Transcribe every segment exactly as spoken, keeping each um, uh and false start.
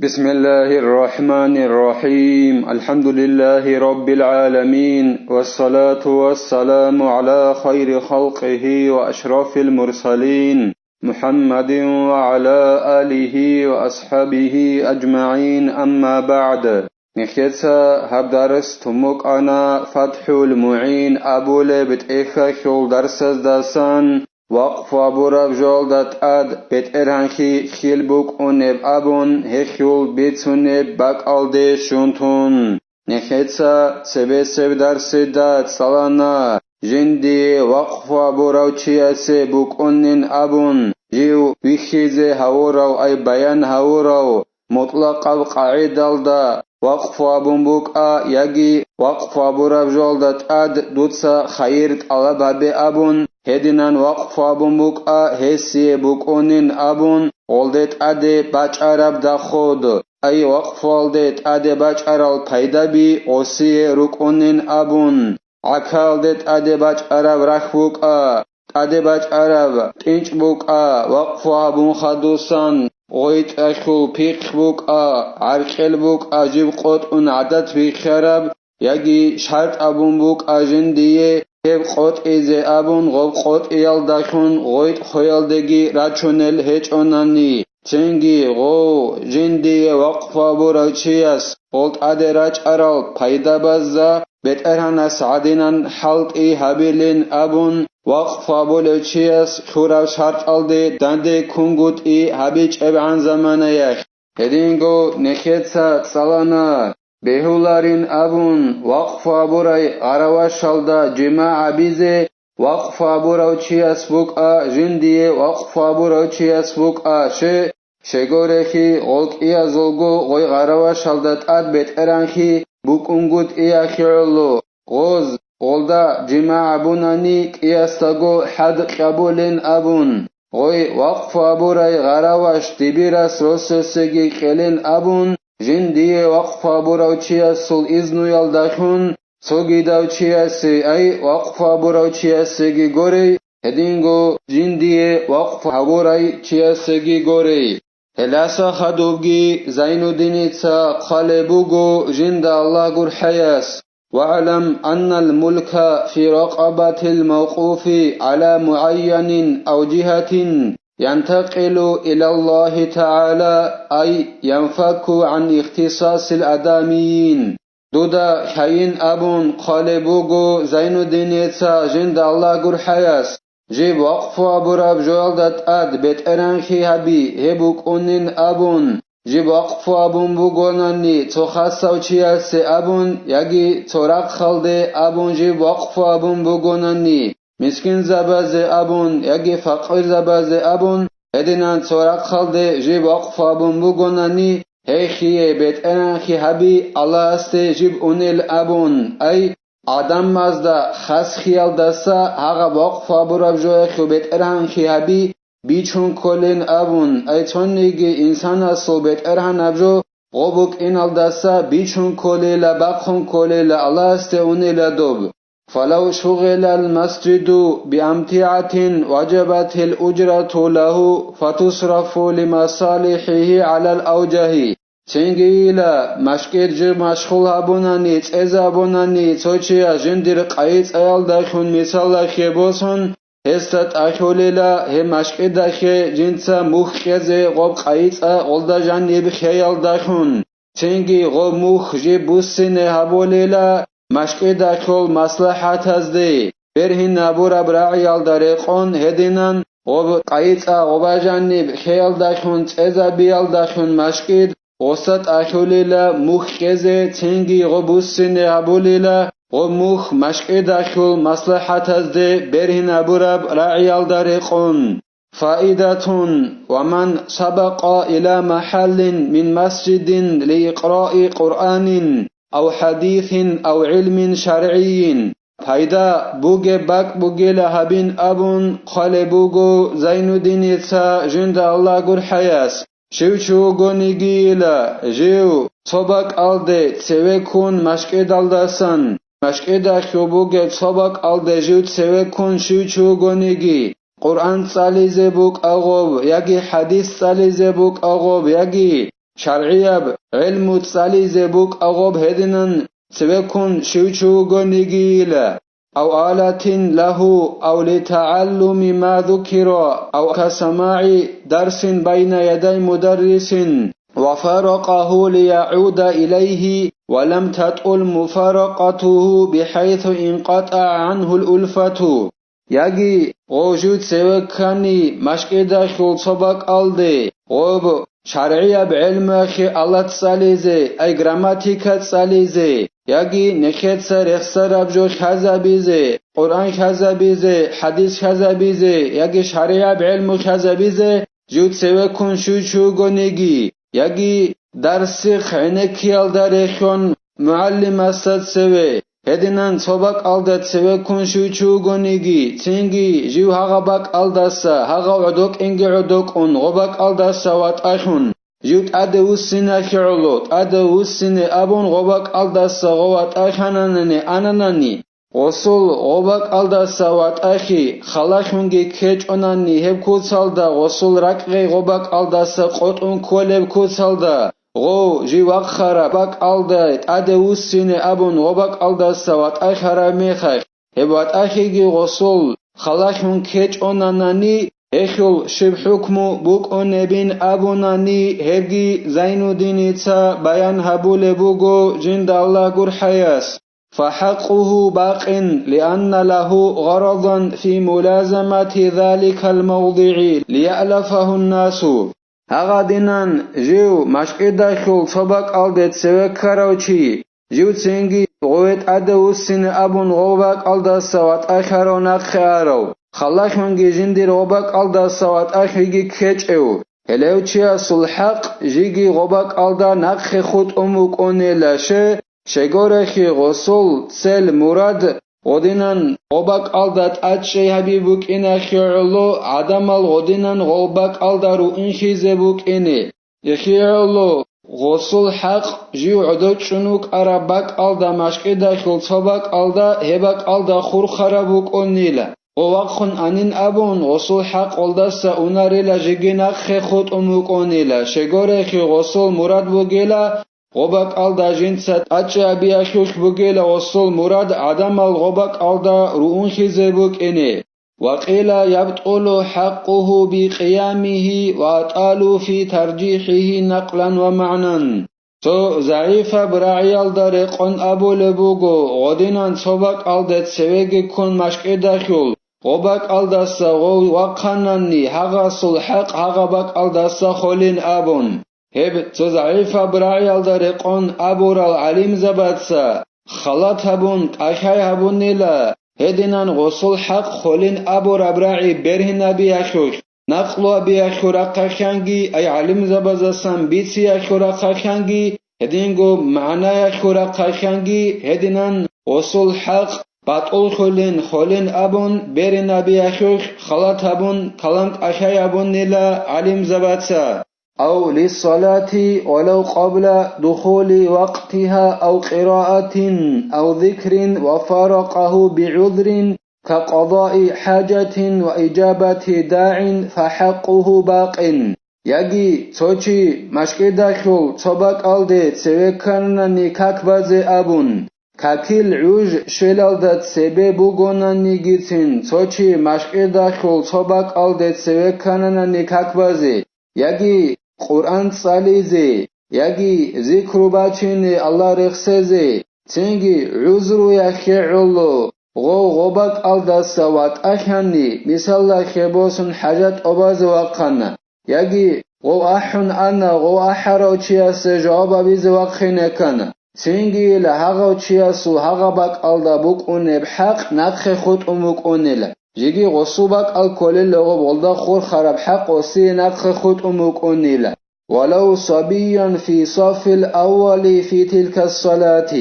بسم الله الرحمن الرحيم. الحمد لله رب العالمين، والصلاة والسلام على خير خلقه وأشرف المرسلين، محمد وعلى آله وأصحابه أجمعين، أما بعد. Нехеца гьаб дарс тун букӀана ФатхӀул МугӀин абулеб тӀехьалъул дарсаздасан, вакъфу гьабураб жоялда тӀад БетӀергьанлъи хьел букӀунеб абун, гьелъул бицунеб бакӀалде щун тун. Нехеца цебесеб дарсида цӀалана, жиндие вакъфу гьабурав чиясе букӀунин абун, жив вихьизе гьавурав, ай баян гьавурав, мутӀлакъаб къагӀидалда вакъфу гьабун букӀа яги вакъфу гьабураб жоялда тӀад дуца хайир тӀалаб гьабе абун, гьединан вакъфу гьабун букӀа гьесие букӀунин абун, гъолде тӀаде бачӀараб доход, ай вакъфуялде тӀаде бачӀарал пайдаби гъосие рукӀунин абун, гӀакалде тӀаде бачӀараб рахь букӀа, тӀаде бачӀараб тӀинчӀ букӀа, вакъфу гьабун хадусан, гъойтӀалъул пихъ букӀа, гӀаркьел букӀа, жиб къотӀун гӀадат бихьараб яги шартӀ абун букӀа жиндие гьеб къотӀизе абун, гъоб къотӀиялдалъун гъойтӀ хвеялдеги рачунел гьечӀонани, цинги гъов жиндие вакъфу гьабурав чияс гъол тӀаде рачӀарал пайдабазда БетӀергьанас гӀадинан хӀалтӀи гьабилин абун, вакъфу гьабулев чияс лъурав шартӀалде данде кунгутӀи гьабичӀебгӀан заманаялъ. Гьединго нехеца цӀалана, бегьуларин абун, вакъфу гьабурай гъаравашалда жимагӀ гьабизе вакъфу гьабурав чияс букӀа, жиндие вакъфу гьабурав чияс букӀа, ще, щегорехи, гъол кӀиязулго гъой гъаравашалда тӀад БетӀергьанлъи букӀунгутӀиялъе гӀоло, гъоз, гъолда жимагӀ гьабунани кӀиясдаго хӀад кьабулин абун, гъой вакъфу гьабурай гъараваш дибирас росасеги кьелин абун, жиндие вакъфу гьабурав чиясул изнуялдалъун, цогидав чиясе, ай вакъфу гьабурав чиясеги горей, гьединго жиндие вакъфу гьабурай чиясеги горей. Гьеласа хадубги Зайнуддиница хъвалеб буго жинда Аллагь гурхӀаяс: واعلم أن الملك في رقبة الموقوف على معين أو جهة ينتقل إلى الله تعالى، أي ينفك عن اختصاص الآدميين. Дуда хьайин абун хъвалеб буго Зайнуддиница жинда Аллагь гурхӀаяс, жиб вакъфу гьабураб жоялда тӀад БетӀергьанлъи гьаби гьеб букӀунин абун, жиб вакъфу гьабун бугонани цо хасав чиясе абун яги цо рахъалде абун жиб вакъфу гьабун бугонани, мискинзабазе абун яги факъирзабазе абун, гьединан цо рахъалде жиб вакъфу гьабун бугонани, гьелъие БетӀергьанлъи гьаби Аллагьасде жиб унел абун, ай, гӀадамазда хас хиялдаса гьагъаб вакъфу гьабураб жоялъул БетӀергьанлъи гьаби бичун кколин абун, ай цониги инсанасул БетӀергьанаб жо гъо букӀиналдаса бичун кколила, бахъун кколила, Аллагьасде унила доб. فلو شغل المسجد بأمتعة وجبت الأجرة له فتصرف لمصالحه على الأوجه. Цинги ила, машкӀид жиб машгъул гьабунани, цӀезабунани, цо чияс жиндир къайи-цӀаялдалъун мисалалъе босун, гьесда тӀахьулила гьеб машкӀидалъе жинца мухь кьезе гъоб къайи-цӀа гъолда жаниб хеялдалъун. Цинги гъоб мухь жиб буссине гьабулила машкӀидалъул маслахӀатазде, бергьинабураб рагӀиялда рекъон гьединан, гъоб къайи-цӀа гъоба жаниб хеялдалъун цӀезабиялдалъун машкӀид гъоса тӀахьулила мухь кьезе, цинги гъоб буссине гьабулила гъоб мухь машкӀидалъул маслахӀатазде бергьинабураб рагӀиялда рекъон. فائدة: ومن سبق إلى محل من مسجد لإقراء قرآن أو حديث أو علم شرعي. Пайда бугеб бакӀ бугила гьабин абун хъвалеб буго Зайнуддиница жинда Аллагь гурхӀаяс. Щив чи вугонигийила, жив цо бакӀалде цеве ккун машкӀидалдасан, машкӀидалъул бугеб цо бакӀалде жив цеве ккун щив чи вугониги, Къуръан цӀализе букӀа гъоб, яги хӀадис цӀализе букӀа гъоб, яги шаргӀияб гӀелму цӀализе букӀа гъоб гьединан цевеккун щив чи вугонигийила, أو آلة له، أو لتعلم ما ذكر، أو كسماع درس بين يدي مدرس، وفارقه ليعود إليه، ولم تطل مفارقته بحيث انقطع عنه الألفة. Яги гъов жив цеве ккани машкӀидахьул цо бакӀалде, гъоб шаргӀияб гӀелмуялъе алат цӀализе, ай грамматика цӀализе, яги нехеца рехсараб жо хьазабизе, Къуръан хьазабизе, хӀадис хьазабизе, яги шаргӀияб гӀелму хьазабизе, жив цевеккун щуй чи вугониги, яги дарсихъ гӀенеккиялда рехьон мугӀалимасда цеве, гьединан цо бакӀалда цевеккун щуй чи вугониги, цинги жив гьагъа бакӀалдаса, гьагъав гӀодокӀинги гӀодокӀун, гъо бакӀалдаса ватӀалъун, жив тӀаде вуссиналъе гӀоло, тӀаде вуссине абун гъо бакӀалдаса гъо ватӀалъананани ананани, гъосул гъо бакӀалдаса ватӀалъи халалъунги ккечӀонани гьеб куцалда, гъосул ракӀгъей гъо бакӀалдаса къотӀун кколеб куцалда, гъов жив вахъараб бакӀалда тӀаде вуссине абун гъо бакӀалдаса ватӀалъараб мехалъ, гьеб ватӀалъиги гъосул халалъун ккечӀонанани, гьелъул щиб хӀукму букӀунебин абунани, гьебги Зайнуддиница баян гьабулеб буго жинда Аллагь гурхӀаяс. فحقه باق لأن له غرضا في ملازمة ذلك الموضع ليألفه الناس. Гьагъадинан жив машкӀидахьул цо бакӀалде цеве ккарав чи, живцинги гъове тӀаде вуссине абун гъо бакӀалдаса ватӀалъарав нахъе арав, халалъунги жиндир гъо бакӀалдаса ватӀалъиги ккечӀев, гьелев чиясул хӀакъ жиги гъо бакӀалда нахъе хутӀун букӀунила, ще, щегорехи гъосул цел-мурад гъодинан гъо бакӀалда тӀадчӀей гьаби букӀиналъе гӀоло гӀадамал гъодинан гъо бакӀалда руинлъизе букӀине. Ихьи гӀоло гъосул хӀакъ жив гӀодочӀун вукӀараб бакӀалда машкӀидахьул цо бакӀалда, гьеб бакӀалда хурхараб букӀунила. Гъо вахъун анин абун, гъосул хӀакъ гъолдаса унарила жеги нахъе хутӀун букӀунила, щегорехи гъосул мурад бугела, гъо бакӀалда жинца тӀадчӀей гьабиялъулъ бугела гъосул мурад гӀадамал гъо бакӀалда руунлъизе букӀине. وقيل يبطل حقه بقيامه وأطالوا في ترجيحه نقلا ومعنى. Цо загӀипаб рагӀиялда рекъон абулеб буго, гъодинан цо бакӀалде цевеги ккун машкӀидахьул, гъо бакӀалдаса гъов вахъананни, гьагъасул хӀакъ гьагъа бакӀалдаса холин абун. Гьеб цо загӀипаб рагӀиялда рекъон абурал гӀалимзабаца халат гьабун, кӀалъай гьабунила, гьединан гъосул хӀакъ холин абураб рагӀи бергьинабиялъулъ, накълуабиялъул рахъалъанги, ай гӀалимзабазасан бициялъул рахъалъанги, гьединго магӀнаялъул рахъалъанги, гьединан гъосул хӀакъ батӀуллъулин холин абун, бергьинабиялъулъ халат гьабун, калам кӀалъай гьабунила гӀалимзабаца. أو للصلاة ولو قبل دخول وقتها أو قراءة أو ذكر وفارقه بعذر كقضاء حاجة وإجابة داع فحقه باق. Яги цо чи машкӀидахьул цо бакӀалде цеве кканани как базе абун, какил гӀуж щвелалда цебе бугонанигицин цо чи машкӀидахьул цо бакӀалде цеве кканани как базе, яги Къуръан цӀализе, яги зикру бачине Аллагь рехсезе, цинги гӀузруялъе гӀоло, гъо-, гъо бакӀалдаса ватӀалъани, мисаллахъе босун хӀажат тӀобазе вахъана, яги гъо ахӀун ана, гъо ахӀарав чиясе жаваб абизе вахъине ккана, цинги гьагъав чиясул гьагъа бакӀалда букӀунеб хӀакъ нахъе хутӀун букӀунила. Жеги гъосул бакӀал кколел гъоб гъолда хурхараб хӀакъ гъосие нахъе хутӀун букӀунила. ولو صبيا في الصف الأول في تلك الصلاة.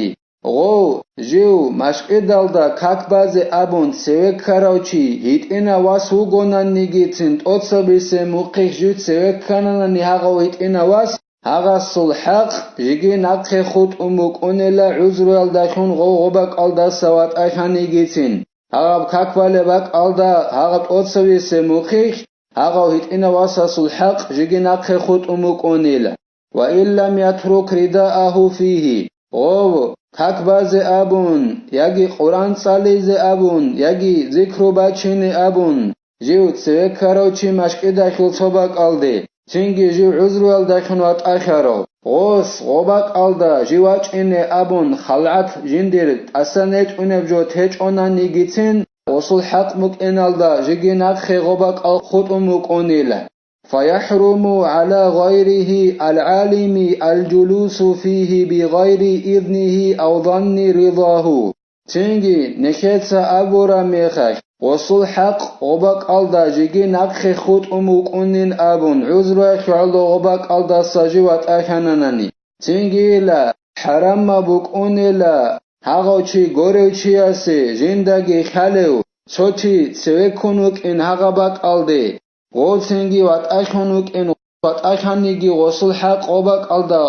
Гъов, жив, машкӀидалда как базе абун цеве ккарав чи гьитӀинав вас вугонанигицин тӀоцебесеб мухъихъ жив цеве ккананани гьагъав гьитӀинав вас, гьагъасул хӀакъ жеги нахъе хутӀун букӀунила гӀузруялдалъун гъов гъо бакӀалдаса ватӀалъанигицин. Гьагъаб как балеб бакӀалда гьагъа тӀоцевесе мухъихъ, гьагъав гьитӀинав васасул хӀакъ жеги нахъе хутӀун букӀунила. وإن لم يترك رداءه فيه. Гъов, как базе абун, яги Къуръан цӀализе абун, яги зикру бачине абун, жив цеве ккарав чи машкӀидалъул цо бакӀалде, цинги жив гӀузруялдалъун ватӀалъарав, гъос гъо бакӀалда жив вачӀине абун, халгӀат жиндир тӀасан гьечӀунеб жо течӀонанигицин, гъосул хӀакъ букӀиналда жеги нахъе гъо бакӀал хутӀун букӀунила. فيحرم على غيره العالم الجلوس فيه بغير إذنه أو ظن رضاه. Цинги нехеца абураб мехалъ, гъосул хӀакъ гъо бакӀалда жеги нахъе хутӀун букӀунин абун, гӀузруялъ гӀоло гъо бакӀалдаса жив ватӀалъананани. Цинги ила, хӀарамаб букӀунила гьагъав чи горев чиясе жиндаги хьалев, цо чи цеве ккун вукӀин гьагъа бакӀалде, гъов цинги ватӀалъун вукӀин, ватӀалъаниги гъосул хӀакъ гъо бакӀалда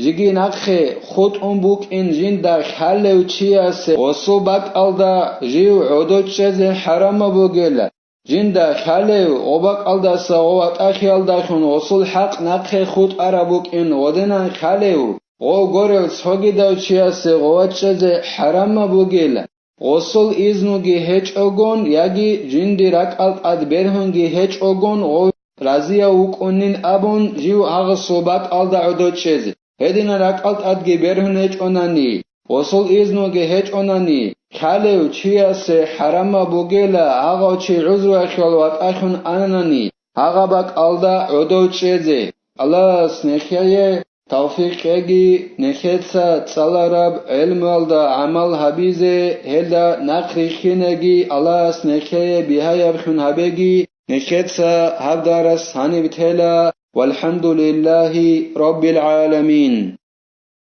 жеги нахъе хутӀун букӀин жинда хьалев чиясе гъосул бакӀалда жив гӀодов чӀезе хӀарамаб бугела. Жинда хьалев гъо бакӀалдаса гъо ватӀалъиялдалъун гъосул хӀакъ нахъе хутӀараб букӀин гъодинан хьалев, гъов горев цогидав чиясе гъо вачӀезе хӀарамаб бугела. Гъосул изнуги гьечӀогун яги жинди ракӀал тӀад бергьунги гьечӀогун гъов разияв вукӀунин абун жив гьагъасул бакӀалда гӀодов чӀезе. Гьединан ракӀал тӀадги бергьун гьечӀонани, гъосул изнуги гьечӀонани, хьалев чиясе хӀарамаб бугела гьагъав чи гӀузруялъул ватӀалъун анани, гьагъа бакӀалда гӀодов чӀезе. Аллагьас нехее тавфикъ кьеги, нехеца цӀалараб гӀелмуялда гӀамал гьабизе, гьелда нахъ риххинеги, Аллагьас нехее бигьаябхъун гьабеги, нехеца гьаб дарас гьаниб тела. والحمد لله رب العالمين.